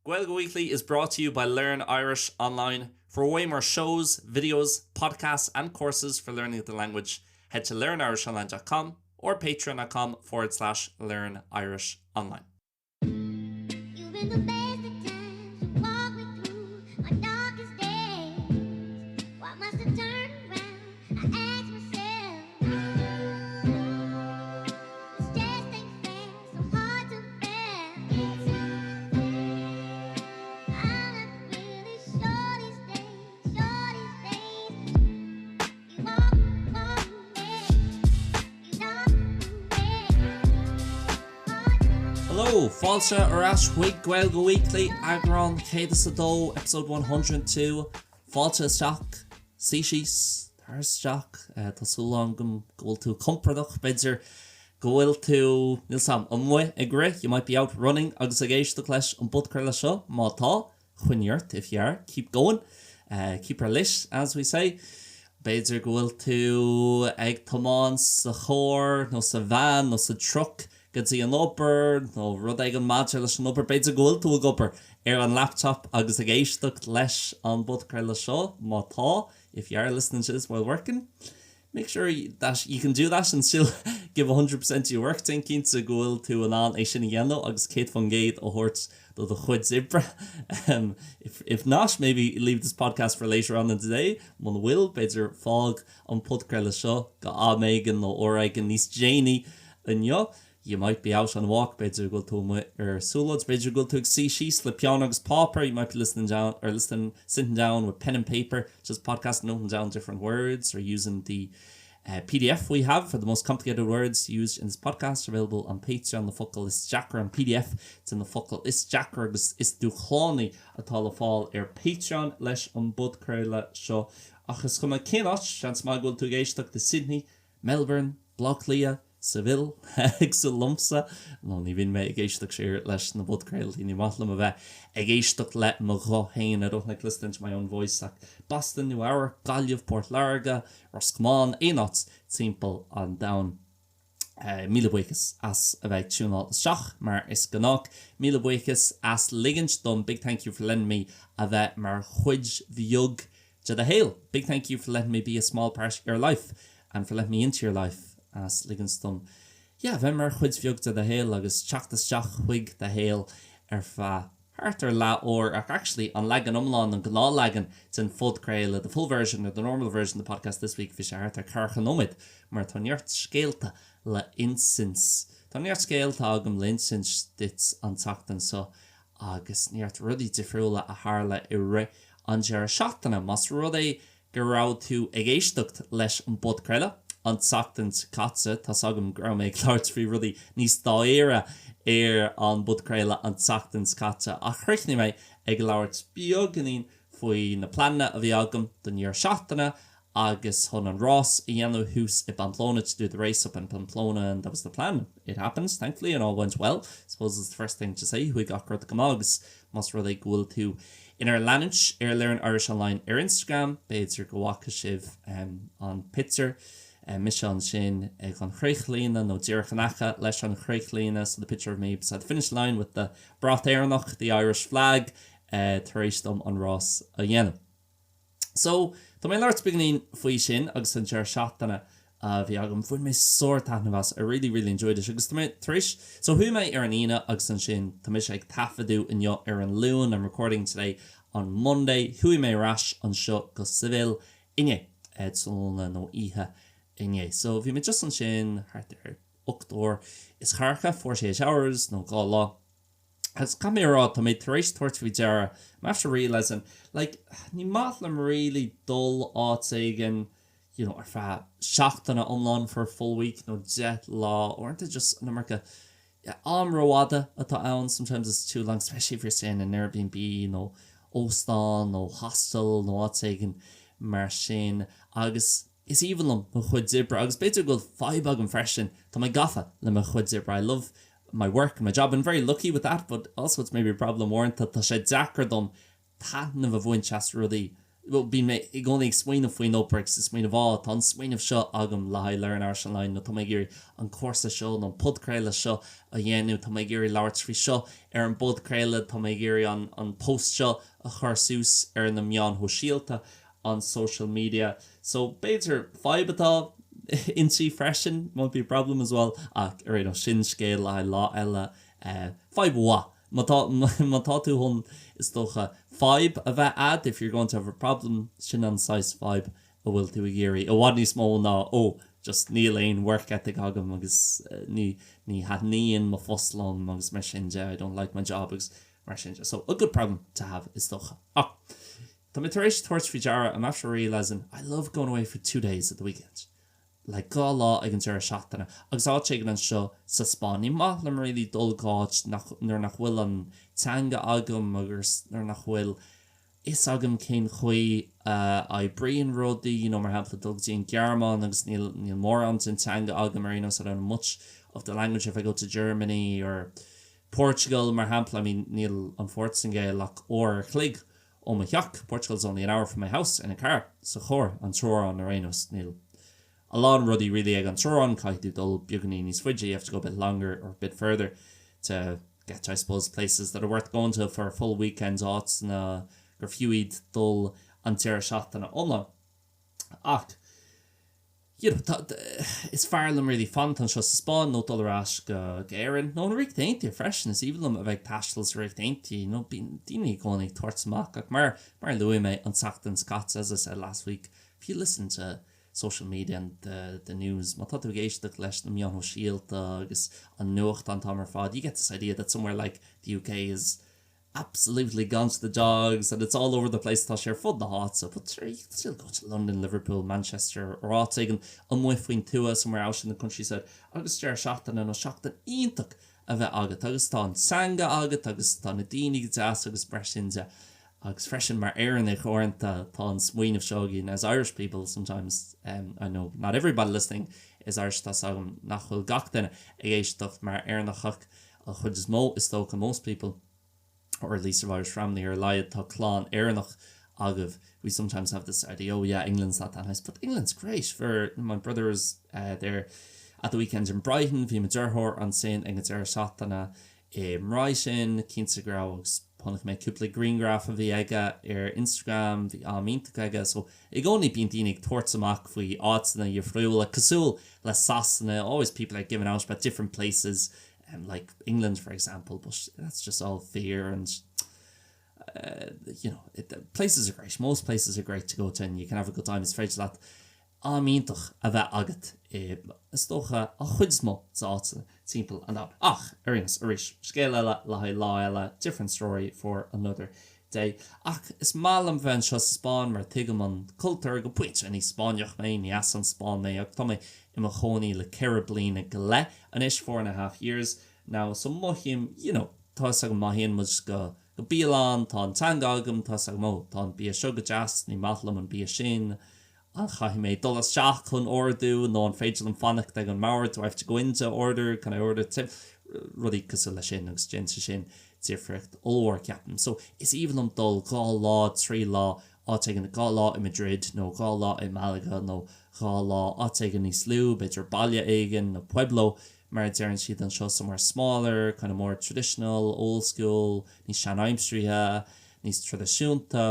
Gaeilge Weekly is brought to you by Learn Irish Online. For way more shows, videos, podcasts and courses for learning the language, head to learnirishonline.com or patreon.com forward slash learn Irish online. You've been the best of times to walk me through my darkest days. Why must I turn around? I ask myself. This just ain't fair, so hard to bear. I'm not really sure these days, sure these days. You walk, walk me, you don't me. Hello, fáilte ar ais chuig Gaeilge Weekly, eagrán 102, episode 102. Fáilte isteach, suigh síos, tar isteach, tá súil agam go bhfuil tú compordach, b'fhéidir go bhfuil tú, níl 's a'm, amuigh ag rith, you might be out running agus ag éisteacht leis an bpodchraoladh seo, má tá, coinnigh ort, if you are, keep going, keep her lit, as we say. B'fhéidir go bhfuil tú ag tiomáint sa charr nó sa veain nó sa truck go dtí an obair nó rud éigin maidir leis an obair, b'fhéidir go bhfuil tú ag obair ar an laptop agus ag éisteacht leis an bpodchraoladh seo, má tá, if you are listening to this while working, make sure that you can do that and still give 100% to your work, déan cinnte go bhfuil tú in ann é sin a dhéanamh agus 100% a thabhairt do do chuid oibre. If, if not, maybe leave this podcast for later on in the day, muna bhfuil, b'fhéidir fág an podchraoladh seo go am éigin nó uair éigin níos déanaí inniu. You might be out on a walk, b'fhéidir go bhfuil tú amuigh ar siúlóid, b'fhéidir go bhfuil tú ag suí síos le peann agus páipéar, you might be listening down, or listening, sitting down with pen and paper, just podcast noting down different words or using the uh, PDF we have for the most complicated words used in this podcast available on Patreon na focail is deacra an PDF de na focail is deacra agus is dúshlánaí atá le fáil ar Patreon leis an bpodchraoladh seo ach is cuma cén áit seans maith go bhfuil tú ag éisteacht i Sydney Melbourne, Baile Átha Cliath, Seville, cosúil liomsa, nó ní bhíonn mé ag éisteacht siar leis na podchraoltaí, ní maith liom a bheith ag éisteacht le mo ghuth féin, I don't like listening to my own voice, ach Boston, Nua Eabhrac, Gaillimh, Port Láirge, Ros Comáin, aon áit timpeall an domhain. Míle buíochas as a bheith ag tiúnáil isteach, mar is gnách. Míle buíochas as ligint dom, big thank you for letting me a bheith mar chuid bheag de do shaol. Big thank you for letting me be a small part of your life and for letting me into your life as ligint dom yeah bheith mar chuid bheag de do shaol agus teacht isteach chuig do shaol ar feadh thart ar leath uair ach actually an leagan iomlán an gnáthleagan den phodchraoladh the full version or the normal version of the podcast this week bhí sé thart ar ceathracha nóiméad mar tá neart scéalta le insint tá neart scéalta agam le insint duit an tseachtain seo agus neart rudaí difriúla a tharla i rith an deireadh seachtaine. Más rud é go raibh tú ag éisteacht leis an bpodchraoladh an tseachtain seo caite, tá's agam go raibh mé ag labhairt faoi rudaí níos dáiríre ar an bpodchraoladh an tseachtain seo caite ach chríochnaigh mé ag labhairt beagáinín faoi na pleananna a bhí agam don deireadh seachtaine agus chun an rás a dhéanamh thuas i bPamplona to do the race up in Pamplona and that was the plan. It happened, thankfully, and all went well. Suppose is the first thing to say, chuaigh gach rud go maith agus más rud é go bhfuil tú inár leanúint ar Learn Irish Online ar Instagram, b'fhéidir go bhfaca sibh an pictiúr, mise ansin ag an chríochlíne nó díreach in aice leis an chríochlíne, so the picture of me beside the finish line with the brat Éireannach, the Irish flag, tar éis dom an rás a dhéanamh. So, tá mé ag labhairt beagáinín faoi sin agus an deireadh seachtaine a bhí agam, bhain mé sórt taitneamh as, I really, really enjoyed it agus tá mé tar éis, so chuaigh mé ar an Aoine agus ansin tá mise ag taifeadadh inniu ar an Luan, I'm recording today on Monday, chuaigh mé ar ais anseo go Seville inné, tráthnóna nó oíche inné. So bhí mé just ansin thart ar 8 uair is ceathracha, 48 hours nó 2 lá. Agus caithfidh mé a rá, tá mé tar éis tabhairt faoi deara, I'm after realising, like, ní maith liom really dul áit éigin, you know, ar feadh seachtaine iomlán for a full week nó 10 lá, uaireanta just an iomarca am rófhada atá ann, sometimes it's too long, especially if you're staying in an Airbnb nó óstán nó hostel nó áit éigin mar sin agus is aoibhinn liom mo chuid oibre agus b'fhéidir go bhfuil fadhb agam freisin, tá mé gafa le mo chuid oibre, I love my work and my job, I'm very lucky with that but also it's maybe a problem uaireanta, tá sé deacair dom taitneamh a bhaint as rudaí. Bhuel, bíonn mé i gcónaí ag smaoineamh faoin obair agus ag smaoineamh, á, tá an smaoineamh seo agam le haghaidh Learn Irish Online nó tá mé ag iarraidh an cúrsa seo nó an podchraoladh seo a dhéanamh, tá mé ag iarraidh labhairt faoi seo ar an bpodchraoladh, tá mé ag iarraidh an an post seo a chur suas ar na meáin shóisialta, on social media. So, b'fhéidir fadhb atá inti freisin, might be a problem as well, ach ar aon nós, sin scéal le haghaidh lá eile, fadhb mhaith. Má tá, má tá tú chun, is dócha, fadhb a bheith a'd, if you're going to have a problem, sin an saghas fadhb a bhfuil tú ag iarraidh, i bhfad níos mó ná oh, just níl aon work ethic agam agus ní, ní thaitníonn mo phost liom agus mar sin de, I don't like my job agus mar sin de. So, a good problem to have, is dócha. Ach, tá mé tar éis tabhairt faoi deara, I'm after realising, I love going away for two days at the weekend. like 2 lá ag an deireadh seachtaine agus áit éigin anseo sa Spáinn. Ní maith liom really dul go háit nach, nuair nach bhfuil an teanga agam agus nuair nach bhfuil fhios agam cén chaoi a oibríonn rudaí, you know, mar shampla dul go dtí an Ghearmáin agus níl, níl mórán den teanga agam ar aon nós, I don't know much of the language if I go to Germany or Portugal mar shampla, I mean níl an Phortaingéil ach uair a chloig Ó mo theach, Portugal's only an hour from my house in a car, sa charr, an teorainn ar aon nós, níl a lán rudaí really ag an teorainn, caithfidh tú dul beagáinín níos faide, you have to go a bit longer or a bit further to get to, I suppose, places that are worth going to for a full weekend, áiteanna gur fiú iad dul an deireadh seachtaine iomlán. Ach, you know, tá, is fearr liom really fanacht anseo sa Spáinn nó dul ar ais go Éirinn, nó an Ríocht Aontaithe freisin, is aoibhinn liom a bheith ag taisteal sa Ríocht Aontaithe, you know, bíonn daoine i gcónaí ag tabhairt amach, ach mar, mar a luaigh mé an tseachtain seo caite, as I said last week, if you listen to social media and the, the news, má tá tú ag éisteacht leis na meáin shóisialta agus an nuacht an t-am ar fad, you get this idea that somewhere like the UK is absolutely gone to the dogs and it's all over the place, tá sé ar fud na háite, but you can still go to London, Liverpool, Manchester or áit éigin amuigh faoin tuath, somewhere out in the countryside agus deireadh seachtaine nó seachtain iontach a bheith agat agus tá an teanga agat agus tá na daoine go deas agus mar sin de. Agus freisin mar Éireannaigh uaireanta tá an smaoineamh seo againn as Irish people sometimes, um, I know not everybody listening is Irish tá 's agam nach bhfuil gach duine ag éisteacht mar Éireannach ach an chuid is mó is dócha most people or at least of Irish family ar a laghad tá clann Éireannach agaibh we sometimes have this idea oh yeah England's not that nice but England's great for my brother was uh, there at the weekend in Brighton bhí mo deartháir ansin ag an deireadh seachtaine i mBrighton cinnte go raibh agus chonaic mé cúpla grianghraf a bhí aige ar Instagram bhí am iontach aige so i gcónaí bíonn daoine ag tabhairt amach faoi áiteanna difriúla cosúil le Sasana always people are giving out about different places um, like England for example, but that's just all fear and uh, you know, it, places are great. Most places are great to go to and you can have a good time. Is féidir leat am iontach a bheith agat i is dócha an chuid is mó d'áiteanna timpeall an domhain. Ach ar aon nós, arís, scéal eile le haghaidh lá eile, different story for another day. Ach is maith liom bheith anseo sa Spáinn mar tuigim an cultúr go pointe. Ní Spáinneach mé, ní as an Spáinn mé ach tá mé i mo chónaí le ceithre bliana go leith anois, four and a half years now, so mothaím, you know, tá 'fhios agam má théann muid go go bialann, tá an teanga agam, tá 'fhios agam, oh, tá an bia seo go deas, ní maith liom an bia sin, an chaithfidh mé dul isteach chun ordú nó an féidir liom fanacht ag an mbord, do I have to go in to order, can I order to, rudaí cosúil leis sin agus déanann sé sin difríocht ollmhór ceapaim. So is aoibhinn liom dul 2 lá, 3 lá áit éigin, 2 lá i Madrid nó 2 lá i Malaga nó 2 lá áit éigin níos lú, b'fhéidir baile éigin nó pueblo mar a deireann siad anseo, somewhere smaller, kind of more traditional, old school, níos seanaimseartha, níos traidisiúnta.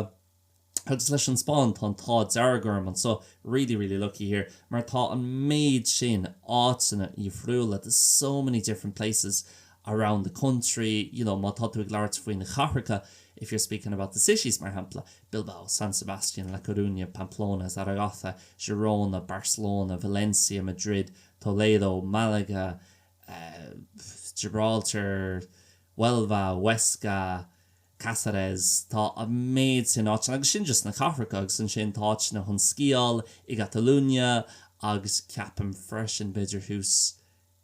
Agus leis an Spáinn, tá an t-ádh dearg orm anseo, really, really lucky here, mar tá an méid sin áiteanna difriúla, there's so many different places around the country, you know, má tá tú ag labhairt faoi na cathracha, if you're speaking about the cities, mar shampla, Bilbao, San Sebastian, La Coruña, Pamplona, Zaragoza, Girona, Barcelona, Valencia, Madrid, Toledo, Malaga, uh, Gibraltar, Huelva, Huesca, Cáceres, tá an méid sin áiteanna, agus sin just na cathracha, agus ansin tá áiteanna chun sciáil i gCatalunya agus ceapaim freisin b'fhéidir thuas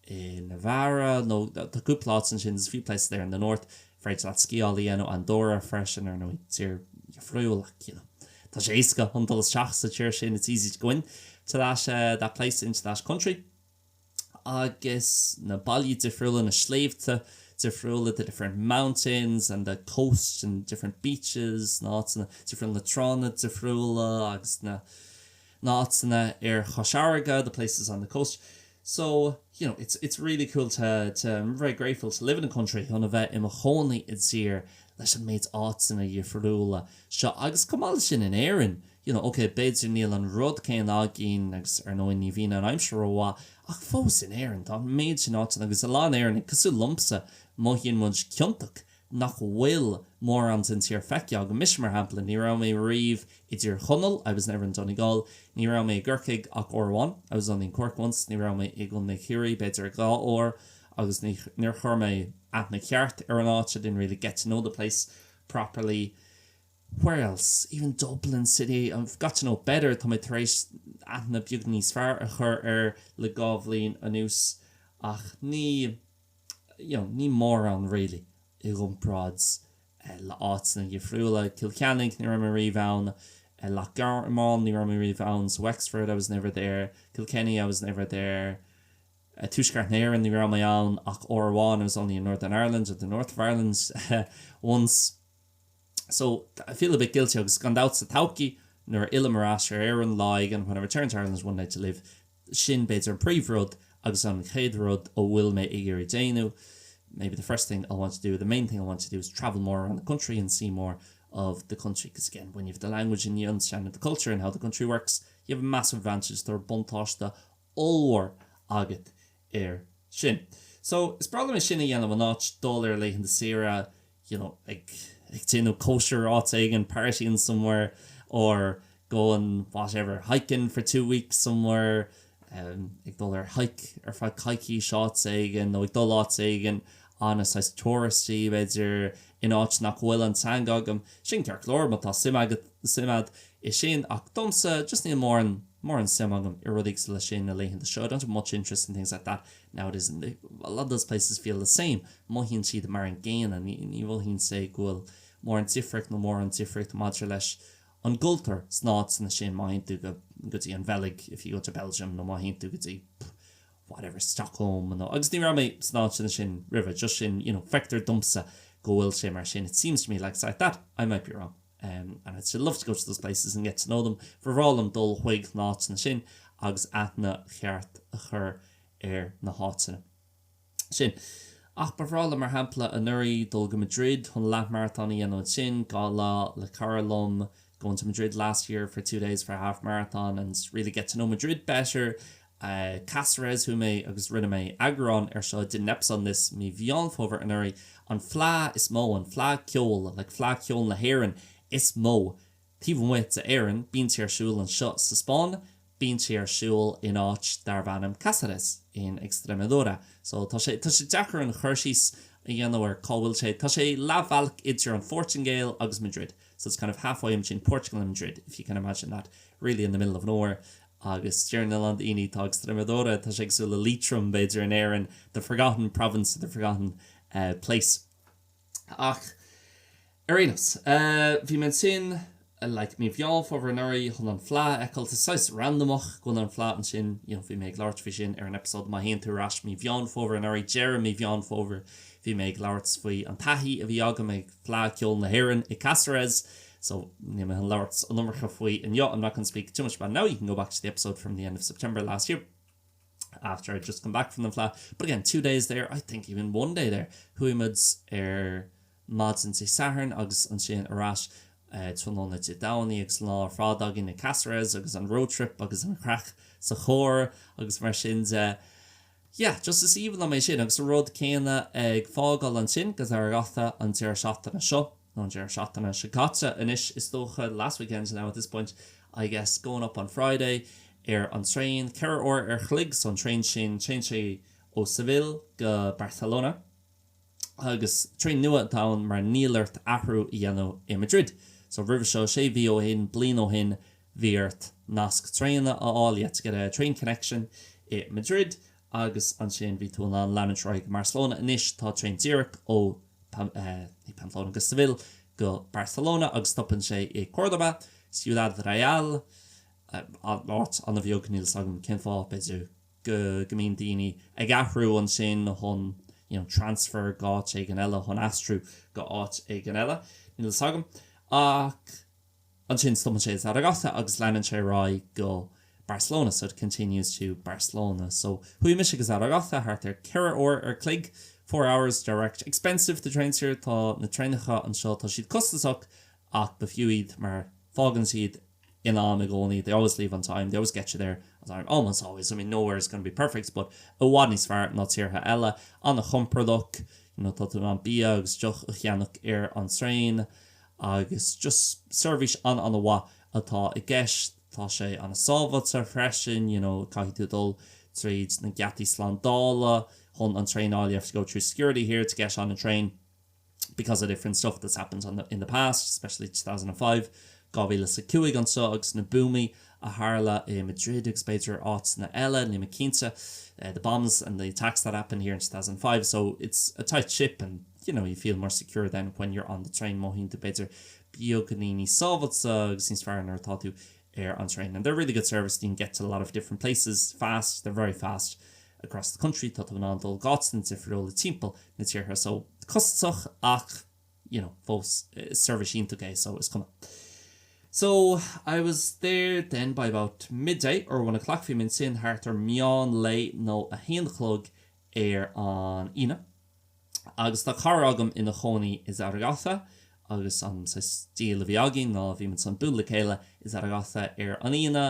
i Navarra nó tá cúpla áit ansin, there's a few places there in the north, féidir leat sciáil a dhéanamh, Andorra freisin ar ndóigh, tír dhifriúil ach you know tá sé éasca chun dul isteach sa tír sin, it's easy to go in to that, uh, that place, into that country. agus na ballaí difriúla, na sléibhte difriúla, the different mountains and the coast and different beaches, na háiteanna difriúla, na tránna difriúla agus na na háiteanna ar Chois Fharraige, the places on the coast. So, you know, it's it's really cool to to I'm very grateful to live in a country chun a bheith i mo chónaí i dtír leis an méid áiteanna dhifriúla seo agus chomh maith leis sin in Éirinn, you know, ok, b'fhéidir níl an rud céanna againn agus ar ndóigh ní bhíonn an aimsir rómhaith ach fós in Éirinn tá an méid sin áiteanna agus a lán Éireannaigh cosúil liomsa mothaíonn muid ciontach nach bhfuil mórán den tír feicthe agam. Mise, mar shampla, ní raibh mé riamh i dTír Chonaill, I was never in Donegal, ní raibh mé i gCorcaigh ach uair amháin, I was only in Cork once, ní raibh mé i gContae Chiarraí b'fhéidir 2 uair agus ní níor chuir mé aithne cheart ar an áit, I didn't really get to know the place properly. Where else? Even Dublin city, I've got to know it better, tá mé tar éis aithne beag níos fearr a chur air le 2 bhliain anuas ach ní. you know, ní mórán really i gcomparáid le áiteanna difriúla. Cill Chainnigh, ní raibh mé riamh ann. Loch Garman, ní raibh mé riamh ann. So Wexford, I was never there. Kilkenny, I was never there. Tuaisceart na hÉireann, ní raibh mé ann ach uair amháin, I was only in Northern Ireland, or the north of Ireland once. So, I feel a bit guilty agus gan dabht sa todhchaí nuair a fhillim ar ais ar Éirinn lá éigin, when I return to Ireland one day to live, sin b'fhéidir an príomhrud agus an chéad rud a bhfuil mé ag iarraidh déanamh, maybe the first thing I want to do, the main thing I want to do is travel more around the country and see more of the country because again, when you have the language and you understand the culture and how the country works, you have a massive advantage, tá buntáiste ollmhór agat air sin. So, is breá liom é sin a dhéanamh in áit dul ar laethanta saoire, you know, ag ag déanamh cóisir áit éigin, partying somewhere or going whatever, hiking for 2 weeks somewhere, um, ag dul ar hike ar feadh coicís áit éigin nó ag dul áit éigin an-saghas touristy b'fhéidir in áit nach bhfuil an teanga agam. Sin ceart go leor má tá suim agat suim a'd i sin ach domsa just níl mórán mórán suim agam i rudaí cosúil leis sin na laethanta seo. I don't have much interest in things like that nowadays and a lot of those places feel the same. Mothaíonn siad mar an gcéanna, ní ní mhothaíonn sé go bhfuil mórán difríocht nó mórán difríocht maidir leis an gcultúr sna háiteanna sin má théann tú go go dtí an Bheilg if you go to Belgium nó má théann tú go dtí whatever Stockholm nó agus ní raibh mé sna háiteanna sin roimhe just sin you know feictear domsa go bhfuil sé mar sin it seems to me like it's like that I might be wrong um, and I'd still love to go to those places and get to know them ba bhreá liom dul chuig na háiteanna sin agus aithne cheart a chur ar na háiteanna sin. Ach ba bhreá liom, mar shampla, anuraidh dul go Madrid chun leathmharatón a dhéanamh ansin, 2 lá le cara liom, going to Madrid last year for 2 days for a half marathon and really get to know Madrid better. Cáceres chuaigh mé agus rinne mé eagrán ar seo, did an episode on this mí Mheán Fómhair anuraidh, an fleá is mó, an fleá ceoil, like Fleadh Cheoil na hÉireann is mó taobh amuigh d'Éirinn, bíonn sé ar siúl anseo sa Spáinn, Bíonn sé ar siúl in áit darbh ainm Cáceres in Extremadura. So tá sé, tá sé deacair an chur síos a dhéanamh ar cá bhfuil sé. Tá sé leathbhealach idir an Phortaingéil agus Madrid. So it's kind of halfway in between Portugal and Madrid, if you can imagine that, really in the middle of nowhere. Agus deireann a lán daoine tá Extremadura, tá sé cosúil le Liatroim b'fhéidir in Éirinn, the forgotten province, the forgotten place. Ach ar aon nós, bhí mé ansin like mí Mheán Fómhair anuraidh chun an fleá a fheiceáil. Tá saghas randamach go bhfuil an fleá ansin, you know, bhí mé ag labhairt faoi sin ar an episode má théann tú ar ais mí Mheán Fómhair anuraidh, deireadh mí Mheán Fómhair, bhí mé ag labhairt faoi an taithí a bhí agam ag Fleadh Cheoil na hÉireann i Cáceres. So níl mé chun labhairt an iomarca faoi inniu, I'm not going to speak too much about it now, you can go back to the episode from the end of September last year. after I'd just come back from the Fleadh. But again, 2 days there, I think even one day there. Chuaigh muid ar maidin Dé Sathairn agus ansin ar ais tráthnóna Dé Domhnaigh agus lá ar fad againn i Cáceres agus an road trip agus an chraic sa charr agus mar sin de. Yeah, just is aoibhinn liom é sin agus an rud céanna ag fágáil ansin go Zaragoza an deireadh seachtaine seo. nó an deireadh seachtaine seo caite anois is dócha, last weekend now at this point I guess, going up on Friday ar an traein, 4 uair ar chloig, so an traein sin, téann sé ó Seville go Barcelona agus traein nua atá ann mar níl ort athrú a dhéanamh i Madrid. So roimhe seo, sé mhí ó shin, bliain ó shin, bhí ort nasc traenach a fháil, you had to get a train connection i Madrid agus ansin bhí tú in ann leanúint ar aghaidh go Barcelona. Anois tá traein díreach ó ní Pamplona go Seville go Barcelona agus stopann sé i Córdoba, Ciudad Real, áit an-bheag, níl 'fhios agam cén fáth, b'fhéidir go go mbíonn daoine ag athrú ansin chun you know, transfer go áit éigin eile, chun aistriú go áit éigin eile, níl fhios agam. Ach ansin stopann sé i Zaragoza agus leanann sé ar aghaidh go Barcelona, so it continues to Barcelona. So chuaigh mise go Zaragoza thart ar 4 uair ar chloig, 4 hours direct. Expensive the trains here, tá na traenacha anseo, tá siad costasach ach ba fiú iad mar fágann siad in am i gcónaí, they always leave on time, they always get you there on time, almost always, I mean nowhere is going to be perfect but i bhfad níos fearr ná tíortha eile, an-chompordach, you know tá tú in ann bia agus deoch a cheannach ar an traein agus just seirbhís an-an-mhaith atá i gceist, tá sé an-sábháilte freisin, you know caithfidh tú dul tríd na geataí slándála chun an traein a fháil, you have to go through security here to get on a train. because of different stuff that's happened on the, in the past, especially 2005, 2005 anseo agus na buamaí a tharla i Madrid agus b'fhéidir áiteanna eile, níl mé cinnte, the bombs and the attacks that happened here in 2005, so it's a tight ship and you know, you feel more secure then when you're on the train, mothaíonn tú b'fhéidir beagáinín níos sábháilte agus níos fearr nuair atá tú ar an traein. And they're really good service, you can get to a lot of different places fast, they're very fast. across the country, tá tú in ann dul go áiteanna difriúla timpeall na tíortha so costasach ach you know fós seirbhís iontach é so is cuma. So I was there then by about midday or one o'clock, bhí mé ansin thart ar meán lae nó a haon a chlog ar an Aoine. Agus tá cara agam ina chónaí i Zaragoza agus an saghas deal a bhí againn ná bhí muid chun bualadh le chéile i Zaragoza ar an Aoine.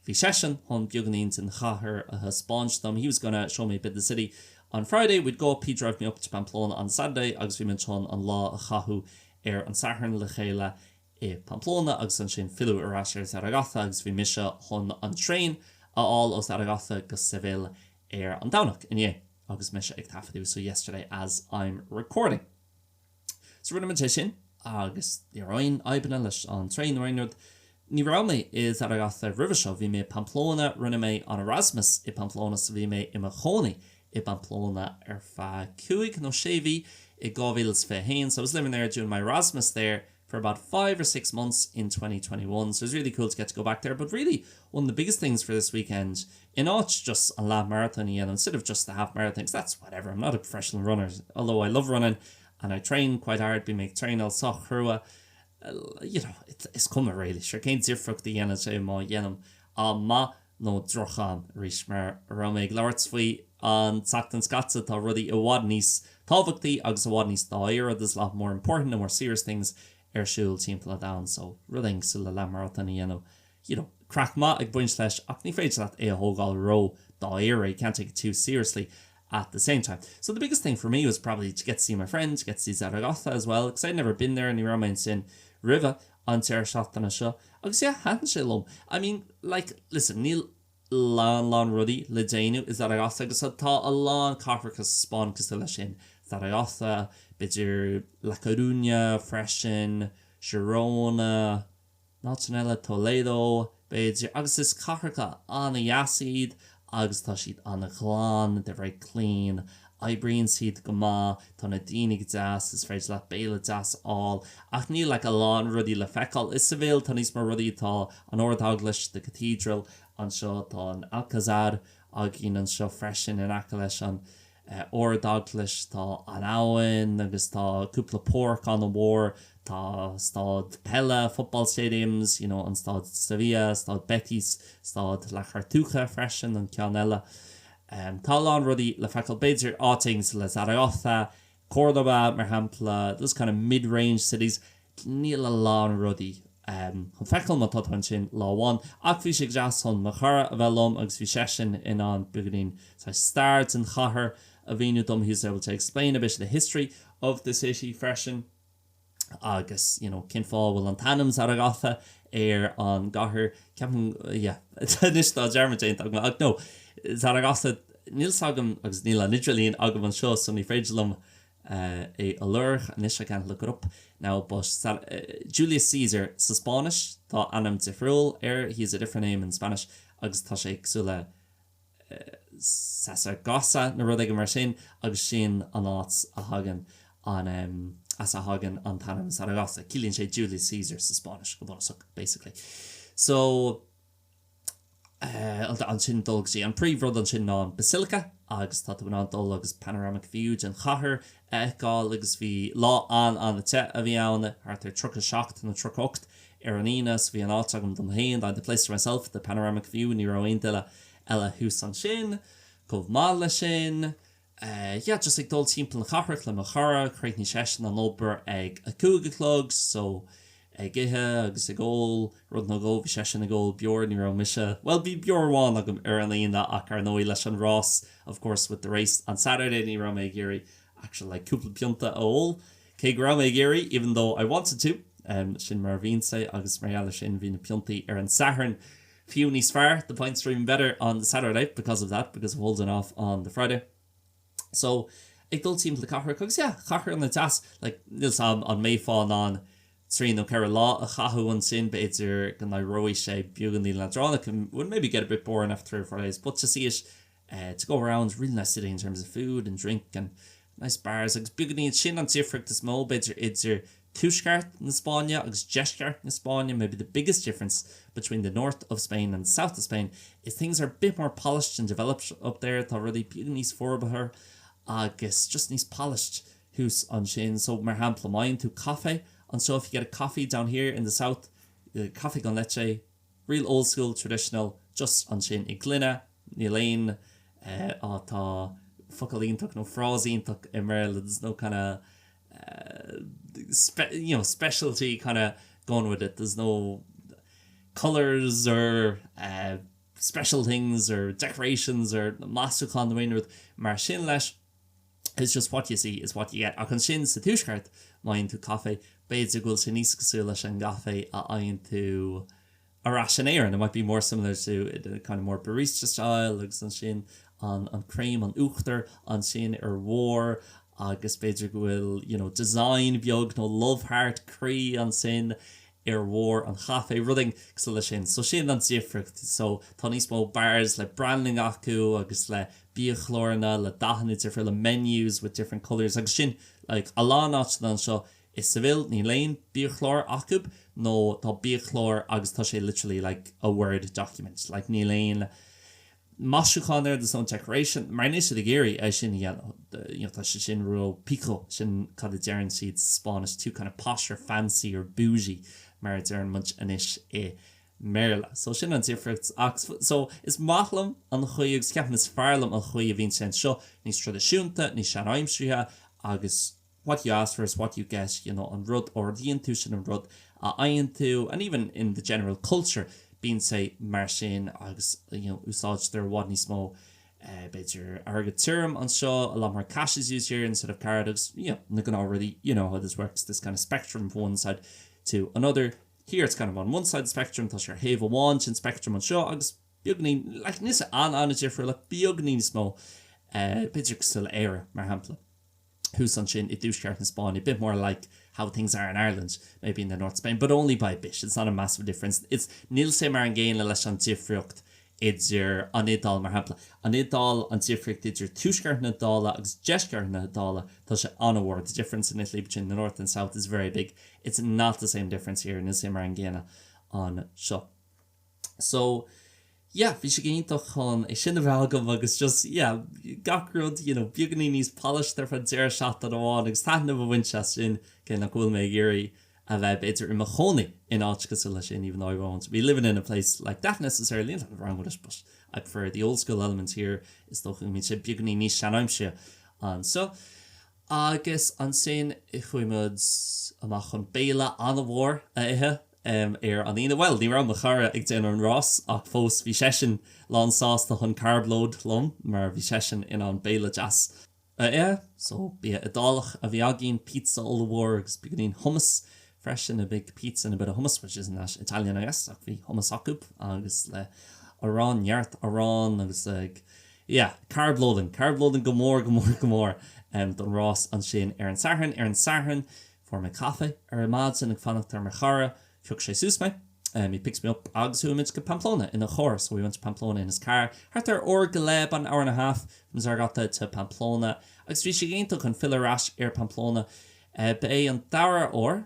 Bhí seisean chun beagáinín den chathair a thaispeáint dom, he was gonna show me a bit of the city on Friday, we'd go up, he'd drive me up to Pamplona on Saturday agus bhí muid chun an lá a chaitheamh ar an Satharn le chéile i Pamplona agus ansin filleadh ar ais ar Zaragoza agus bhí mise chun an traein a fháil ó Zaragoza go Seville ar an Domhnach, inné, agus mise ag taifeadadh, so yesterday as I'm recording. So rinne muid é sin agus ní raibh aon fhadhbanna leis an traein nó aon rud. Ní raibh mé i Zaragoza roimhe seo, bhí mé i Pamplona, rinne mé an Erasmus i Pamplona so bhí mé i mo chónaí i bPamplona ar feadh cúig nó sé mhí i 2021, so I was living there doing my Erasmus there for about 5 or 6 months in 2021 so it was really cool to get to go back there but really one of the biggest things for this weekend in áit just an leath marathon a dhéanamh instead of just the half marathon because that's whatever I'm not a professional runner although I love running and I train quite hard bím ag traenáil sách crua you know is cuma really sure cén difríocht a dhéanann sé má dhéanaim am maith nó droch-am arís mar a raibh mé ag labhairt faoi an tseachtain seo caite tá rudaí i bhfad níos tábhachtaí agus i bhfad níos dáiríre there's a lot more important and more serious things ar siúl timpeall an domhain so rud éigin cosúil le leathmharatón a dhéanamh you know craic maith ag baint leis ach ní féidir leat é a thógáil ró dáiríre you can't take it too seriously at the same time. So the biggest thing for me was probably to get to see my friend, to get to see Zaragoza as well, because I'd never been there ní raibh mé ansin roimhe an deireadh seachtaine seo agus yeah thaitin sé liom. I mean like listen níl lán lán rudaí le déanamh i Zaragoza agus tá a lán cathracha sa Spáinn cosúil leis sin, Zaragoza, b'fhéidir La Coruña freisin, Girona, Na áiteanna eile, Toledo, b'fhéidir, agus is cathracha an-dheas iad agus tá siad an-ghlan, they're very clean, oibríonn siad go maith, tá na daoine go deas, is féidir leat béile deas a fháil, ach níl like a lán rudaí le feiceáil. I Seville tá níos mó rudaí, tá an Ard-Eaglais, the Cathedral, anseo, tá an Alcazar againn anseo freisin in aice leis an Ard-Eaglais, tá an abhainn agus tá cúpla páirc an-mhór, tá staid peile, football stadiums, you know, an staid Sevilla, staid Betis, staid La Cartuja freisin, an ceann eile. Tá a lán rudaí le feiceáil, b'fhéidir áit éigin le Zaragoza, Córdoba mar shampla, those kind of mid-range cities, Níl a lán rudaí chun feiceáil má tá tú ansin lá amháin, ach bhí sé go deas chun mo chara a bheith liom agus bhí seisean in ann beagáinín saghas stair den chathair a mhíniú dom, he was able to explain a bit of the history of the city freisin agus you know cén fáth a bhfuil an t-ainm Zaragoza ar an gcathair, ceapaim, yeah, anois tá dearmad déanta agam ach no, Zaragoza, níl 's agam agus níl an idirlíon agam anseo so ní féidir liom é a lorg anois I can't look it up now but Julius Caesar sa Spáinnis tá ainm difriúil air he has a different name in Spanish agus tá sé cosúil le Sasagosa nó rud éigin mar sin agus sin an áit a thagann an as a thagann an t-ainm Zaragoza ciallaíonn sé Julius Caesar sa Spáinnis go bunúsach basically so. Ansin dul go dtí an príomhrud ansin ná an Basilica agus tá tú in ann dul agus panoramic view den chathair a fheiceáil agus bhí lá an-an-te a bhí ann, thart ar 37 nó 38 ar an Aoine so bhí an áit agam dom féin, I had the place to myself, the panoramic view, ní raibh aon duine eile thuas ansin. Chomh maith leis sin. Yeah, just ag dul timpeall na cathrach le mo chara, chríochnaigh seisean an obair ag a cúig a chlog, so ag ithe agus ag ól rud nó dhó, bhí seisean ag ól beoir, ní raibh mise, bhuel bhí beoir amháin agam ar an Aoine ach ar ndóigh leis an rás, of course with the race on Saturday ní raibh mé ag iarraidh actually like cúpla pionta a ól, cé go raibh mé ag iarraidh, even though I wanted to, sin mar a bhíonn sé agus mar gheall ar sin bhí na piontaí ar an Satharn. Fiú níos fearr, the pints were even better on the Saturday because of that, because of holding off on the Friday. So, ag dul timpeall na cathrach agus yeah, cathair an-deas, like, níl 's a'm an mbeifeá in ann trí nó ceithre lá a chaitheamh ansin, b'fhéidir go n-éireoidh sé beagáinín leadránach, it would maybe get a bit boring after three or four days, but to see it, eh, to go around, really nice city in terms of food and drink and nice bars agus beagáinín sin an difríocht is mó b'fhéidir idir tuaisceart na Spáinne agus deisceart na Spáinne maybe the biggest difference between the north of Spain and the south of Spain is things are a bit more polished and developed up there tá rudaí beagán níos forbartha agus just níos polished thuas ansin so mar shampla má fhaigheann tú caife anseo if you get a coffee down here in the south caife con leche real old school traditional just ansin i ngloine níl aon eh á tá focal iontach nó frása iontach i mBéarla there's no kind of eh spe you know specialty kind of going with it there's no colours or eh special things or decorations or maisiúchán nó aon rud mar sin leis. It's just what you see is what you get. Ach ansin sa tuaisceart, má fhaigheann tú caife, b'fhéidir go bhfuil sé níos cosúil leis an gcaife a fhaigheann tú ar ais in Éirinn, it might be more similar to the kind of more barista style agus ansin an an cream, an uachtar ansin ar bharr agus b'fhéidir go bhfuil you know design beag nó love heart, croí ansin ar bharr an chaife, rud éigin cosúil leis sin. So sin an difríocht. So tá níos mó bars le branding acu agus le biachláranna le dathanna difriúla, menus with different colours agus sin like a lán áiteanna anseo i Seville níl aon biachlár acu nó tá biachlár agus tá sé literally like a word document like níl aon maisiúchán air there's no decoration mar níl siad ag iarraidh é sin a dhéanamh you know tá sé sin ró pijo sin cad a deireann siad sa Spáinnis too kind of posh or fancy or bougie mar a deireann muid anois i mBéarla. So sin an difríocht ach so is maith liom an chaoi agus ceapaim is fearr liom an chaoi a bhíonn sé anseo níos traidisiúnta níos seanaimseartha agus what you ask for is what you get, you know, an rud a ordaíonn tú sin an rud a fhaigheann tú and even in the general culture bíonn sé mar sin agus you know úsáidtear i bhfad níos mó eh b'fhéidir airgead tirim anseo, a lot more cash is used here instead of card agus you know na gnáthrudaí, you know how this works, this kind of spectrum from one side to another. Here it's kind of on one side of the spectrum, tá sé ar thaobh amháin den speictream anseo agus beagáinín, like níl sé an-an-difriúil ach beagáinín níos mó eh b'fhéidir cosúil le Éire mar shampla. thuas ansin i dtuaisceart na Spáinne, a bit more like how things are in Ireland, maybe in the north of Spain, but only by a bit, it's not a massive difference, it's, níl sé mar an gcéanna leis an difríocht idir an Iodáil, mar shampla, an Iodáil, an difríocht idir tuaisceart na hIodáile agus deisceart na hIodáile, tá sé an-mhór, the difference in Italy between the north and south is very big, it's not the same difference here, níl sé mar an gcéanna anseo. So, yeah, bhí sé go hiontach chun é sin a bheith agam agus just, yeah, gach rud, you know, beagáinín níos polished ar feadh deireadh seachtaine amháin agus taitneamh a bhaint as sin, cé nach bhfuil mé ag iarraidh a bheith, b'fhéidir, i mo chónaí in áit cosúil leis sin, even though I won't be living in a place like that necessarily, nothing wrong with it, but I prefer the old school element here, is dócha go mbíonn sé beagáinín níos seanaimseartha anseo. Agus ansin chuaigh muid amach chun béile an-mhór a ithe ar an Aoine. Bhuel, ní raibh mo chara ag déanamh an rás ach fós bhí seisean lán sásta chun carb load liom mar bhí seisean in ann béile deas a ithe. So, bia Iodálach a bhí againn, pizza ollmhór agus beagáinín hummus freisin, a big pizza and a bit of hummus, which isn't that Italian I guess, ach bhí hummus acu agus le arán, neart arán agus like, Yeah, carb loading, carb loading go mór, go mór, go mór don rás ansin ar an Satharn. Ar an Satharn, fuair mé caife ar maidin ag fanacht ar mo chara, phioc sé suas mé, he picked me up, agus chuaigh muid go Pamplona ina charr, so we went to Pamplona in his car, thart ar uair go leith, about an hour and a half from Zaragoza to Pamplona, agus bhí sé iontach chun filleadh ar ais ar Pamplona. Ba é an dara huair.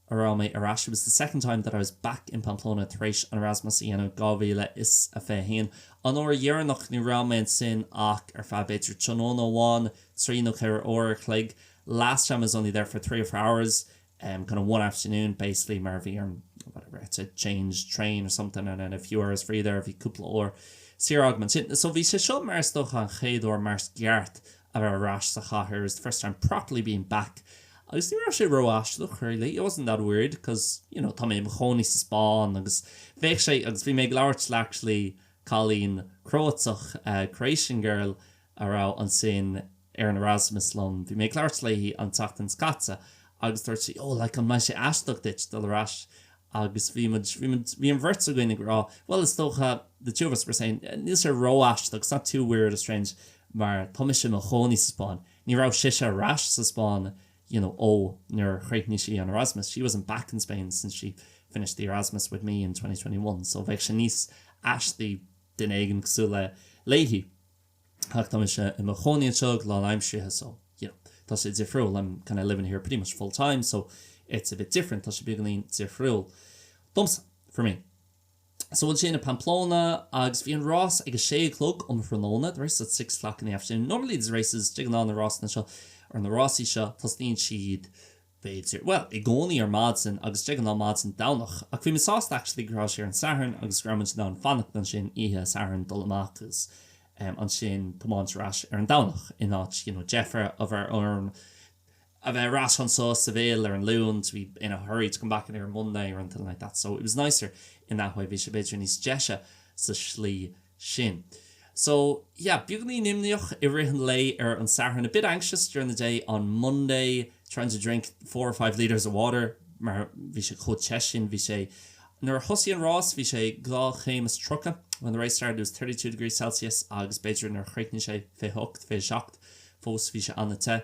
a raibh mé ar ais, it was the second time that I was back in Pamplona tar éis an Erasmus a dhéanamh 2021. An uair dheireanach ní raibh mé ansin ach ar feadh b'fhéidir tráthnóna amháin, 3 nó 4 uair a chloig, last time I was only there for 3 or 4 hours, um, kind of one afternoon basically mar bhí orm whatever, had to change train or something and then a few hours free there bhí cúpla uair saor agam ansin. So bhí sé seo mar is dócha an chéad uair mar is ceart a bheith ar ais sa chathair, it was the first time properly being back agus ní raibh sé ró-aisteach really, it wasn't that weird cos you know tá mé i mo chónaí sa Spáinn agus bheadh sé agus bhí mé ag labhairt le actually cailín Cróitseach, uh, Croatian girl a raibh ansin ar an Erasmus liom, bhí mé ag labhairt léi an tseachtain seo caite agus dúirt sí oh like an mbeidh sé aisteach duit dul ar ais agus bhí muid, bhí muid, bhí an bheirt againn ag rá bhuel is dócha the two of us were saying níl sé ró-aisteach, it's not too weird or strange mar tá mise i mo chónaí sa Spáinn, ní raibh sise ar ais sa Spáinn you know ó nuair a chríochnaigh sí an Erasmus, she wasn't back in Spain since she finished the Erasmus with me in 2021 so bheadh sé níos aistí duine éigin cosúil le léi. Ach tá mise i mo chónaí anseo go lánaimseartha so, you know, tá sé difriúil, I'm kind of living here pretty much full time so it's a bit different, tá sé beagáinín difriúil domsa, for me. So ansin i Pamplona agus bhí an rás ag a sé a chlog um thráthnóna, the race was at six o'clock in the afternoon. Normally these races, de ghnáth na rásanna seo, or na rásaí seo, tosnaíonn siad b'fhéidir, bhuel, i gcónaí ar maidin agus de ghnáth maidin Domhnach. Ach bhí mé sásta actually go raibh sé ar an Satharn agus go raibh muid in ann fanacht ansin oíche Sathairn, dul amach agus em ansin tiomáint ar ais ar an Domhnach in áit you know deifir a bheith orm a bheith ar ais anseo sa Seville ar an Luan to be in a hurry to come back in here on Monday or anything like that. So it was nicer in that way, bhí sé b'fhéidir níos deise sa slí sin. So, yeah, beagáinín imníoch i rith an lae ar an Satharn, a bit anxious during the day on Monday, trying to drink four or five litres of water mar bhí sé chomh te sin, bhí sé, nuair a thosaigh an rás bhí sé 32 chéim, when the race started it was 32 degrees Celsius agus b'fhéidir nuair a chríochnaigh sé 28, 27, fós bhí sé an-te.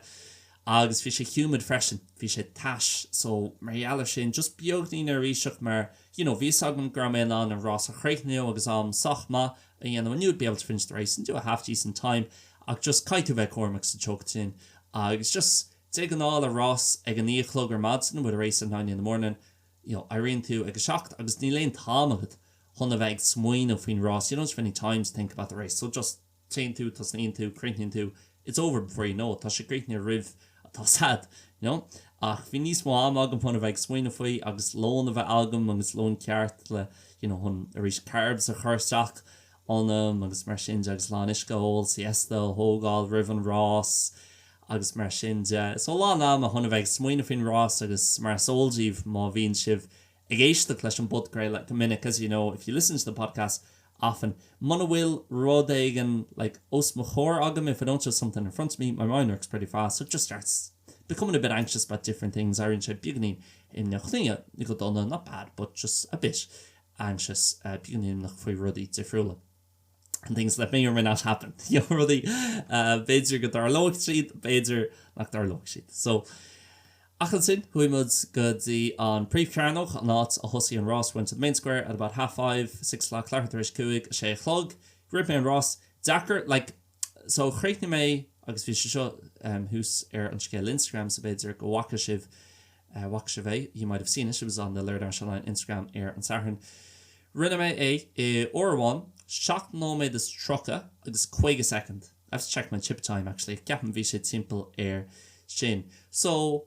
Agus bhí sé humid freisin, bhí sé tais, so mar gheall ar sin, just beagnín neirbhíseach mar, you know, bhí fhios agam go raibh mé in ann an rás a chríochnú agus am sách maith a dhéanamh, I knew I'd be able to finish the race and do a half decent time ach just caithfidh tú bheith cúramach sa teocht sin agus just de ghnáth le rás ag a naoi a chlog ar maidin with a race at nine in the morning, you know, éiríonn tú ag a seacht agus níl aon t-am agat chun a bheith ag smaoineamh faoin rás, you don't have any time to think about the race so just téann tú, tosnaíonn tú, críochnaíonn tú, it's over before you know it, tá sé críochnaithe roimh atá agat, you know. Ach bhí níos mó ama agam chun a bheith ag smaoineamh faoi agus lón a bheith agam agus lón ceart le, you know, chun arís carbs a chur isteach ionam agus mar sin de agus lán uisce a ól, siesta a thógáil roimh an rás agus mar sin de. So lán ama chun a bheith ag smaoineamh faoin rás agus mar is eol daoibh má bhíonn sibh ag éisteacht leis an bpodchraoladh go minic, as you know if you listen to the podcast often, muna bhfuil rud éigin like os mo chomhair agam, if I don't have something in front of me, my mind works pretty fast so it just starts becoming a bit anxious about different things, éiríonn sé beagáinín imníoch, ní go dona, not bad, but just a bit anxious, beagáinín imníoch faoi rudaí difriúla. And things that may or may not happen, you know, rudaí b'fhéidir go dtarlóidh siad, b'fhéidir nach dtarlóidh siad. So, ach ansin, chuaigh muid go dtí an príomhchearnóg, an áit a thosaigh an rás, went to the main square at about half five, six o'clock, leathuair tar éis cúig, a sé a chlog. Rith mé an rás. Deacair, like, so chríochnaigh mé, agus bhí sé seo thuas ar an scéal Instagram, so b'fhéidir go bhfaca sibh, bhfaca sibh é, you might have seen it, it was on the Learn Irish Online Instagram ar an Satharn. Rinne mé é i uair amháin, 7 nóiméad is 30 agus 50 soicind. I have to check my chip time actually, ceapaim bhí sé timpeall air sin. So,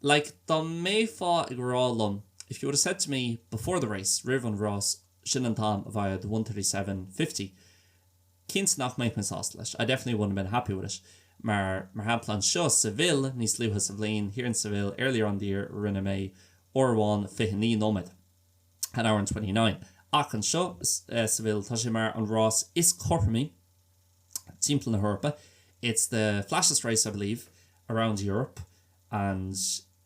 like, dá mbeifeá ag rá liom, if you would have said to me before the race, roimh an rás, sin an t-am a bheadh 1:37:50, cinnte nach mbeadh mé sásta leis, I definitely wouldn't have been happy with it. Mar, mar shampla anseo, Seville, níos luaithe sa bhliain, here in Seville, earlier on the year, rinne mé uair amháin 29 nóiméad. an hour and 29. Ach anseo i Seville tá sé mar an rás is cothromaí timpeall na hEorpa, it's the flattest race I believe around Europe and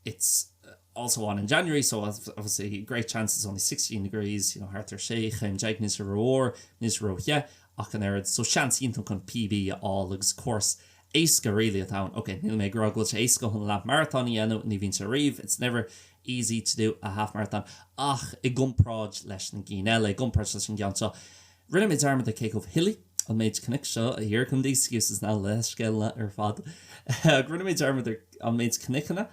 it's also on in January so obviously great chance it's only 16 degrees, you know, thart ar 16 chéim, níl sé rófhuar, níl sé róthe ach an oiread, so seans iontach chun PB a fháil agus course éasca really atá ann. Ok, níl mé ag rá go bhfuil sé éasca chun leath maratón a dhéanamh, ní bhíonn sé riamh, it's never easy to do a half marathon, ach i gcomparáid leis na gcinn eile, i gcomparáid leis an gceann seo, rinne mé dearmad ar cé chomh hilly an méid cnoic seo, here come the excuses now, leithscéalna ar fad, ach rinne mé dearmad ar an méid cnoiceanna.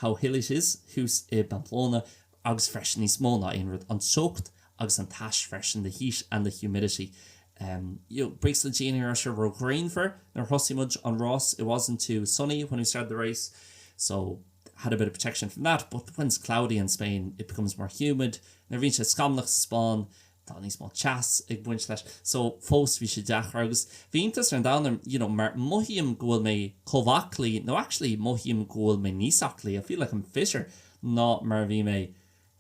how hilly it is thuas i bPamplona agus freisin níos mó ná aon rud, an teocht agus an tais freisin, the heat and the humidity. Um, you know, buíochas le Dia ní raibh sé ró-ghrianmhar nuair a thosaigh muid an rás, it wasn't too sunny when we started the race, so had a bit of protection from that, but when it's cloudy in Spain it becomes more humid, nuair a bhíonn sé scamallach sa Spáinn tá níos mó teas ag baint leis, so fós bhí sé deacair agus bhí iontas ar an domhan orm, you know, mar mothaím go bhfuil mé chomh aclaí, nó actually mothaím go bhfuil mé níos aclaí, I feel like I'm fitter ná mar a bhí mé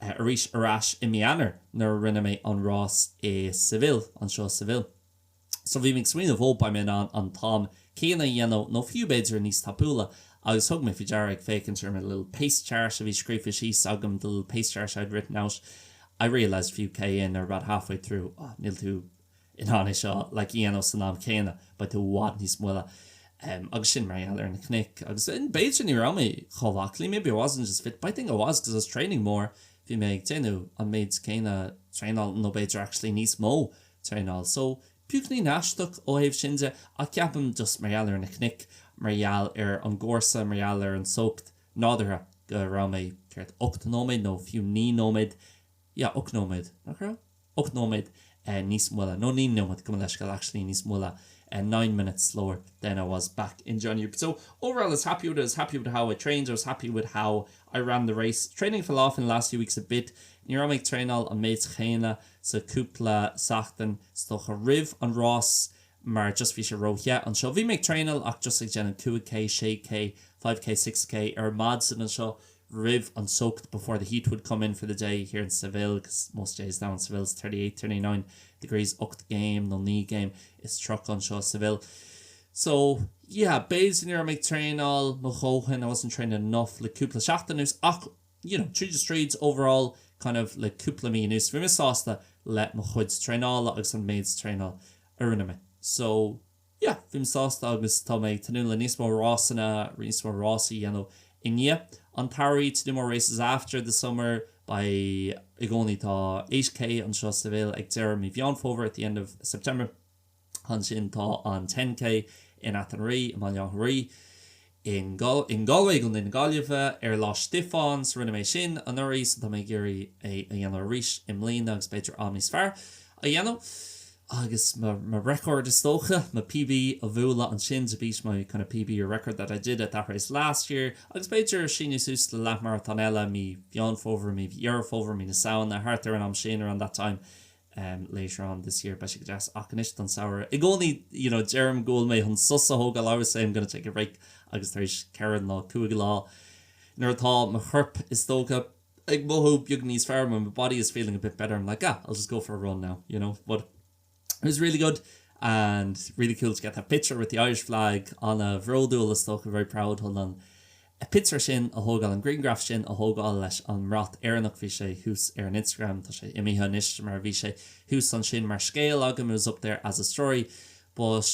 arís ar ais i mí Eanáir nuair a rinne mé an rás i Seville, anseo i Seville. So bhí mé ag smaoineamh, ó beidh mé in ann an t-am céanna a dhéanamh nó fiú b'fhéidir níos tapúla agus thug mé faoi deara ag féachaint ar mo little pace chart a bhí scríofa síos agam, the little pace chart I'd written out, I realised few K in or about halfway through, oh níl tú in ann é seo like a dhéanamh san am céanna, beidh tú i bhfad níos moille. Um, agus sin mar gheall ar na cnoic agus b'fhéidir ní raibh mé chomh aclaí, maybe I wasn't as fit, but I think I was because I was training more, bhí mé ag déanamh an méid céanna traenáil nó b'fhéidir actually níos mó traenáil. So, beagáinín aisteach ó thaobh sin de, ach ceapaim just mar gheall ar na cnoic, mar gheall ar an gcúrsa, mar gheall ar an teocht nádúrtha go raibh mé, céard, 8 nóiméad nó fiú 9 nóiméad, yeah, 8 nóiméad, nach raibh? 8 nóiméad níos moille, nó 9 nóiméad, gabh mo leithscéal, actually níos moille, 9 minutes slower than I was back in January. So, overall I was happy with it, I was happy with how I trained, I was happy with how I ran the race. Training fell off in the last few weeks a bit, ní raibh mé ag traenáil an méid chéanna sa cúpla seachtain is dócha roimh an rás mar just bhí sé ró-the anseo. Bhí mé ag traenáil ach just ag déanamh 5K, 6K, 5K, 6K ar maidin anseo roimh an teocht before the heat would come in for the day here in Seville because most days now in Seville it's 38, 39 degrees, 8 gcéim nó 9 gcéim is 30 anseo i Seville. So, yeah, b'fhéidir ní raibh mé ag traenáil mo dhóthain, I wasn't training enough le cúpla seachtain anuas ach you know, tríd is tríd, overall, kind of le cúpla mí anuas, bhí mé sásta le mo chuid traenála agus an méid traenáil a rinne mé. So, yeah, bhí mé sásta agus tá mé ag tnúth le níos mó rásanna, níos mó rásaí a dhéanamh i ndiaidh an tsamhraidh, to do more races after the summer, beidh, i gcónaí tá 8K anseo sa Seville ag deireadh mí Mheán Fómhair, at the end of September. Ansin tá an 10K in Athenry i mBaile Átha an Rí in Galway, i gContae na Gaillimhe, ar Lá Stiofáin, so rinne mé sin anuraidh so tá mé ag iarraidh é a dhéanamh arís i mbliana agus b'fhéidir am níos fearr a dhéanamh agus mo record is dócha, mo PB a bhualadh ansin to beat my kind of PB or record that I did at that race last year agus b'fhéidir síneadh suas le leathmharatón eile mí Mheán Fómhair, mí Dheireadh Fómhair, mí na Samhna, thart ar an am sin, around that time. later on this year beidh sé go deas ach anois don samhradh i gcónaí you know deirim go bhfuil mé chun sos a thógáil I always say I'm gonna take a break agus tar éis ceithre nó cúig lá nuair atá mo chorp is dócha ag mothú beag níos fearr when my body is feeling a bit better I'm like ah I'll just go for a run now you know but it was really good and really cool to get that picture with the Irish flag an-bhródúil is dócha very proud chun an pictiúr sin a thógáil, an grianghraf sin a thógáil leis an mbrat Éireannach, bhí sé thuas ar an Instagram, tá sé imithe anois mar bhí sé thuas ansin mar scéal agam, it was up there as a story, but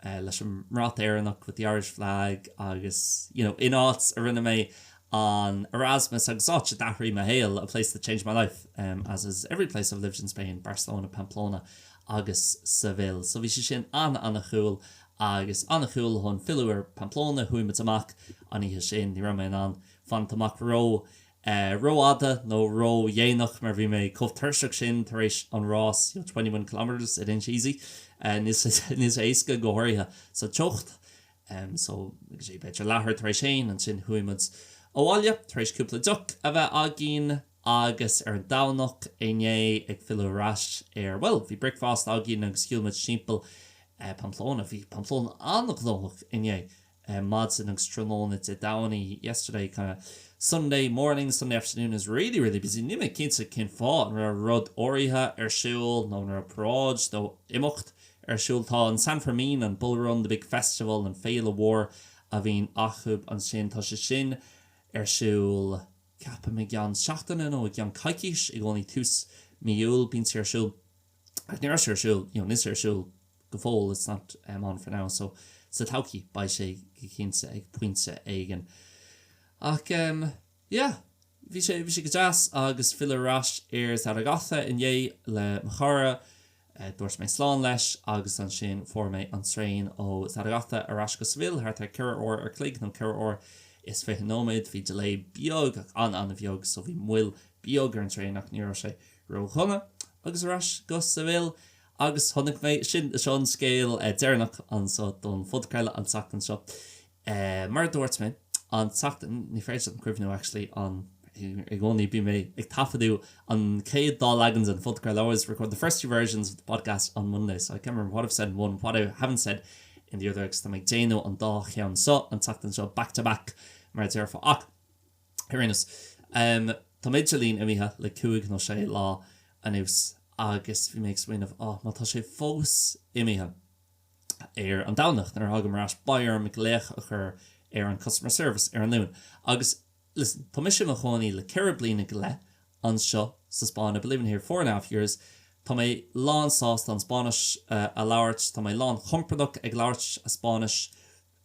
leis an mbrat Éireannach with the Irish flag agus you know in áit a rinne mé an Erasmus agus áit a d'athraigh mo shaol, a place that changed my life, um, as is every place I've lived in Spain, Barcelona, Pamplona agus Seville. So bhí sé sin an-an-cool Agus an-cool chun filleadh ar Pamplona, chuaigh muid amach an oíche sin, ní raibh mé in ann fanacht amach ró rófhada nó ródhéanach mar bhí mé chomh tuirseach sin tar éis an rás, you know, 21 kilometres, it ain't easy, níl sé éasca go háirithe sa teocht. So, b'fhéidir leathuair tar éis haon, ansin chuaigh muid abhaile tar éis cúpla deoch a bheith againn. Agus ar an Domhnach inné ag filleadh ar ais ar, bhuel, bhí bricfeasta againn agus shiúil muid timpeall Pamplona. Bhí Pamplona an-ghnóthach inné, maidin agus tráthnóna Dé Domhnaigh, yesterday kind of Sunday morning, Sunday afternoon is really, really busy. Níl mé cinnte cén fáth, an raibh rud áirithe ar siúl nó an raibh paráid nó imeacht ar siúl. Tá an San Fermín, an Bull Run, the big festival, an féile mhór a bhíonn acu ansin, tá sé sin ar siúl. Ceapaim i gceann seachtaine nó i gceann coicís, i gcónaí tús mí Iúil bíonn sé ar siúl. Ach ní raibh sé ar siúl, you know, níl sé ar siúl go fóill, it's not um, on for now, so sa todhchaí beidh sé go cinnte ag pointe éigin. Ach um, yeah, bhí sé, bhí sé go deas agus filleadh ar ais ar Zaragoza inné le mo chara, Dúirt mé slán leis agus ansin fuair mé an traein ó Zaragoza ar ais go Seville thart ar 4 uair ar chloig nó 4 uair is 20 nóiméad. Bhí delay beag ach an-an-bheag so bhí moill beag ar an traein ach ní raibh sé ró-dhona. Agus ar ais go Seville agus chonaic mé, sin, seo an scéal deireanach anso don phodchraoladh an tseachtain seo. Mar a dúirt mé an tseachtain, ní féidir liom cuimhniú actually an, i gcónaí bím ag taifeadadh an chéad dá leagan den phodchraoladh, I always record the first two versions of the podcast on Monday so I can't remember what I've said in one, what I haven't said in the other agus tá mé ag déanamh an dá cheann seo an tseachtain seo back to back mar a déarfá ach ar aon nós tá m'idirlíon imithe le cúig nó sé lá anuas agus bhí mé ag smaoineamh, oh má tá sé fós imithe. ar an Domhnach nuair a thagaim ar ais beidh orm glaoch a chur ar an customer service ar an Luan agus listen tá mise i mo chónaí le ceithre bliana go leith anseo sa Spáinn I've been living here four and a half years tá mé lán sásta an Spáinnis a labhairt tá mé lán compordach ag labhairt Spáinnis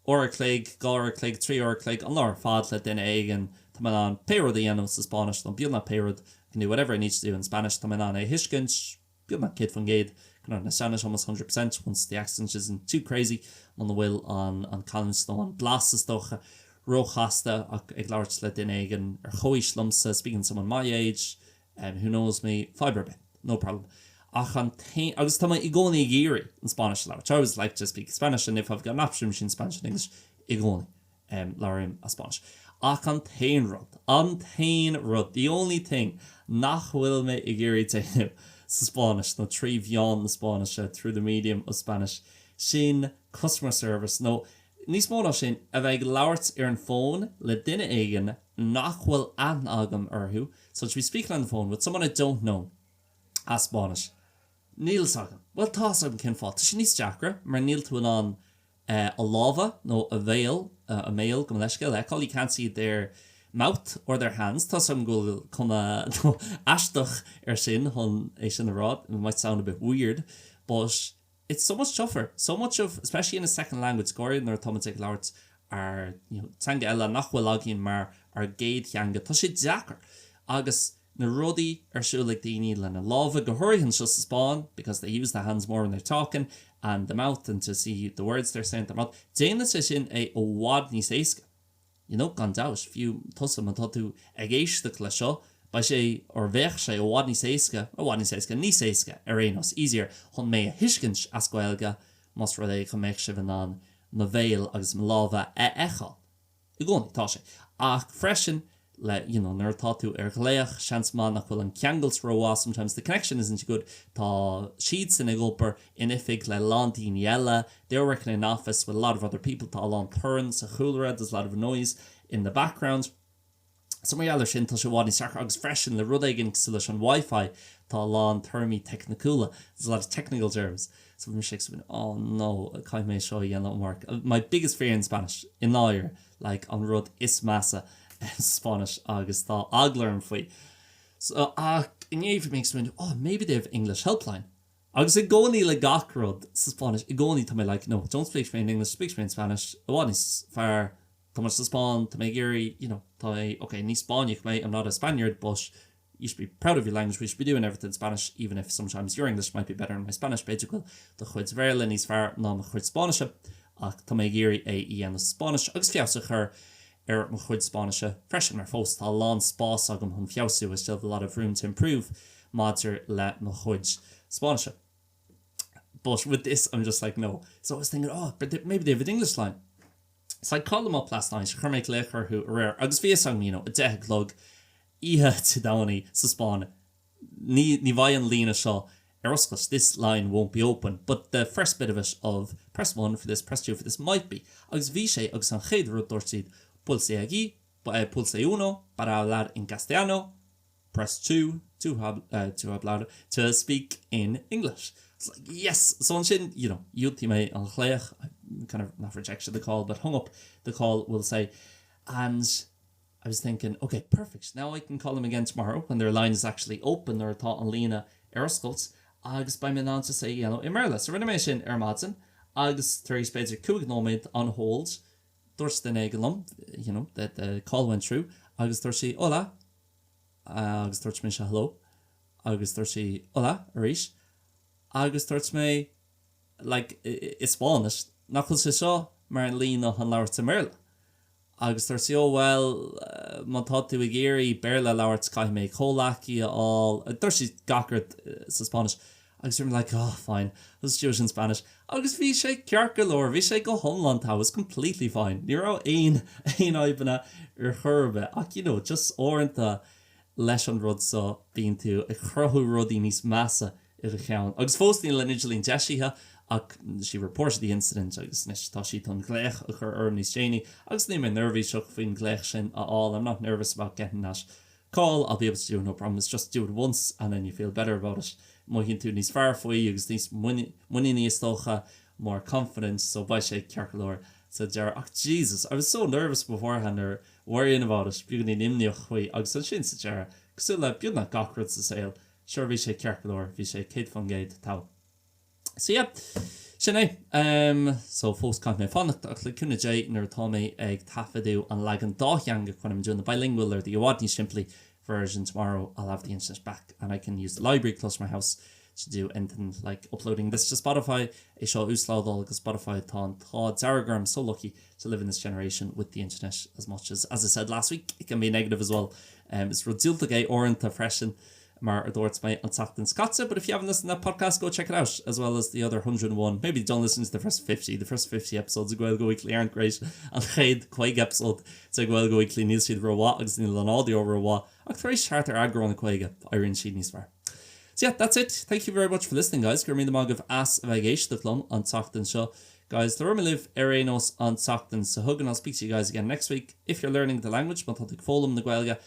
uair a chloig dhá uair a chloig trí uair a chloig an lá ar fad le duine éigin tá mé in ann pé rud a dhéanamh sa Spáinnis nó beagnach pé rud I can do whatever I need to do in Spanish tá mé in ann é a thuiscint beagnach 100%, can understand it almost 100% once the accent isn't too crazy, muna bhfuil an canúint nó an blas, is dócha, róchasta ach ag labhairt le duine éigin ar chomhaois liomsa, speaking to someone my age, who knows me, fadhb ar bith, no problem. Ach an t-aon, agus tá mé i gcónaí ag iarraidh an Spáinnis a labhairt, I always like to speak Spanish and if I've got an option between Spanish and English, i gcónaí. Labhraím as Spáinnis. Ach an t-aon rud, an t-aon rud, the only thing, nach bhfuil mé ag iarraidh déanamh sa Spáinnis nó trí mheán na Spáinnise, through the medium of Spanish, sin customer service nó níos mó ná sin, a bheith ag labhairt ar an bhfón le duine éigin nach bhfuil aithne agam orthu, so to be speaking on the phone with someone I don't know as Spáinnis. Níl 's agam. Bhuel, tá 's agam cén fáth. Tá sé níos deacra mar níl tú in ann a lámha nó a bhéal, a mbéal, gabh mo leithscéal, a fheiceáil, you can't see their mouth or their hands, tá 's agam go bhfuil cuma aisteach air sin chun é sin a rá, it might sound a bit weird, but it's so much tougher, so much of, especially in a second language, go háirithe nuair atá muid ag labhairt ár, you know, teanga eile nach bhfuil againn mar ár gcéad theanga, tá sé deacair agus na rudaí ar siúl ag daoine lena lámha, go háirithe anseo sa Spáinn, because they use the hands more when they're talking, and the mouth and to see the words they're saying with their mouth, déanann sé sin é i bhfad níos éasca. You know, gan dabht, fiú tusa, má tá tú ag éisteacht leis seo, beidh sé, or bheadh sé i bhfad níos éasca, i bhfad níos éasca, níos éasca ar aon nós, easier, chun mé a thuiscint as Gaeilge, más rud é go mbeadh sibh in ann mo bhéal agus mo lámha a fheiceáil. I gcónaí, tá sé. Ach freisin, le, you know, nuair atá tú ar ghlaoch, seans maith nach bhfuil an ceangailt rómhaith, sometimes the connection isn't good, tá siadsan ag obair in oifig le lán daoine eile, they're working in an office with a lot of other people, tá a lán torann sa chúlra, there's a lot of noise in the background. So mar gheall ar sin, tá sé i bhfad níos deacra agus freisin le rud éigin cosúil leis an Wi-Fi, tá a lán téarmaí teicniciúla, there's a lot of technical terms. So bhí mise ag smaoineamh, oh no, caithfidh mé seo a dhéanamh amárach. My biggest fear in Spanish, i ndáiríre, like an rud is measa sa Spáinnis agus tá eagla orm faoi. So ach inné bhí mé ag smaoineamh, oh maybe they have English helpline. Agus i gcónaí le gach rud sa Spáinnis, i gcónaí tá mé like, no, don't speak to me in English, speak to me in Spanish, i bhfad níos fearr, tá mé sa Spáinn, tá mé ag iarraidh, you know, tá mé, ok, ní Spáinneach mé, I'm not a Spaniard, but you should be proud of your language, we should be doing everything in Spanish, even if sometimes your English might be better than my Spanish, b'fhéidir go bhfuil do chuid Bhéarla níos fearr ná mo chuid Spáinnise, ach tá mé ag iarraidh é a dhéanamh sa Spáinnis agus feabhas a chur ar mo chuid Spáinnise freisin, mar fós tá a lán spás agam chun feabhsú, I still have a lot of room to improve maidir le mo chuid Spáinnise. But with this I'm just like no. So I was thinking oh but maybe they have an English line. So I called them up last night, chuir mé glaoch orthu aréir agus bhí fhios agam you know 10 a chlog oíche Dé Domhnaigh sa Spáinn ní ní bheidh an líne seo ar oscailt, this line won't be open, but the first bit of it of press one for this, press two for this might be. Agus bhí sé agus an chéad rud dúirt siad pulse aquí, pulse uno para hablar en castellano, press 2 to to hablar to speak in English. It's like yes! So ansin, you know, dhiúltaigh mé an ghlaoch, I kind of not rejected the call but hung up the call we'll say and I was thinking ok perfect now I can call them again tomorrow when their line is actually open nuair atá an líne ar oscailt agus beidh mé in ann just é a dhéanamh i mBéarla. So rinne mé sin ar maidin agus tar éis b'fhéidir 5 nóiméad on hold dúirt duine éigin liom you know the the call went through agus dúirt sí hola agus dúirt mise hello agus dúirt sí hola arís agus dúirt mé like i Spáinnis nach bhfuil sé seo mar an líne chun labhairt i mBéarla? Agus dúirt sí, oh bhuel, má tá tú ag iarraidh Béarla a labhairt caithfidh mé comhleacaí a fháil. Dúirt sí gach rud sa Spáinnis. Agus bhí mé like, oh fine, I'll just do it in Spanish. Agus bhí sé ceart go leor, bhí sé go hiomlán togha, it was completely fine. Ní raibh aon, aon fhadhbanna ar chor ar bith. Ach you know, just uaireanta leis an rud seo bíonn tú ag cruthú rudaí níos measa i do cheann. Agus fós níl an idirlíon deisithe ach she reported the incident agus anois tá sí chun glaoch a chur orm níos déanaí agus níl mé neirbhíseach faoin nglaoch sin a fháil, I'm not nervous about getting that call, I'll be able to do it no problem, it's just do it once and then you feel better about it, mothaíonn tú níos fearr faoi agus níos muiníní is dócha, more confident, so beidh sé ceart go leor sa deireadh. Ach Jesus, I was so nervous beforehand or worrying about it, beagáinín imníoch faoi agus ansin sa deireadh, cosúil le beagnach gach rud sa saol, Sure bhí sé ceart go leor, bhí sé 100% togha. So yeah, sin é. Um, so fós caithfidh mé fanacht ach le cúnamh Dé nuair atá mé ag taifeadadh an leagan dátheangach when I'm doing the bilingual or the i bhfad níos simplí version tomorrow I'll have the internet back and I can use the library close to my house to do anything like uploading this to Spotify, é seo a uaslódáil go Spotify tá an t-ádh dearg orm so lucky to live in this generation with the internet as much as as I said last week it can be negative as well. Um, is rud diúltach é uaireanta freisin mar a dúirt mé an tseachtain seo caite, but if you haven't listened to that podcast, go check it out, as well as the other 101, maybe don't listen to the first 50, the first 50 episodes of Gaeilge Weekly aren't great, an chéad 50 episode de Gaeilge Weekly níl siad rómhaith agus níl an audio rómhaith, ach tar éis thart ar eagrán a 50, éiríonn siad níos fearr. So yeah, that's it. Thank you very much for listening, guys. Go raibh míle maith agaibh as a bheith ag éisteacht liom an tseachtain seo. Guys, labhróidh mé libh ar aon nós an tseachtain seo chugainn. I'll speak to you guys again next week. If you're learning the language, má tá tú ag foghlaim na Gaeilge,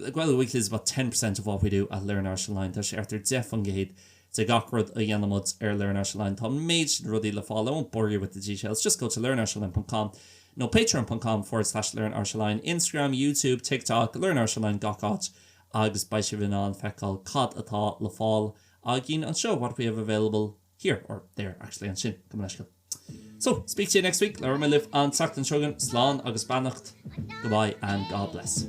Gaeilge Weekly is about 10% of what we do at Learn Irish Online. Tá sé thart ar 10% de gach rud a dhéanaimid ar Learn Irish Online. Tá an méid sin rudaí le fáil. I won't bore you with the details. Just go to learnirishonline.com nó patreon.com forward slash Learn Irish Online, Instagram, YouTube, TikTok, Learn Irish Online gach áit agus beidh sibh in ann feiceáil cad atá le fáil againn anseo, what we have available here, or there actually ansin, gabh mo leithscéal. So, speak to you next week, labhróidh mé libh an tseachtain seo chugainn, slán agus beannacht, goodbye and God bless.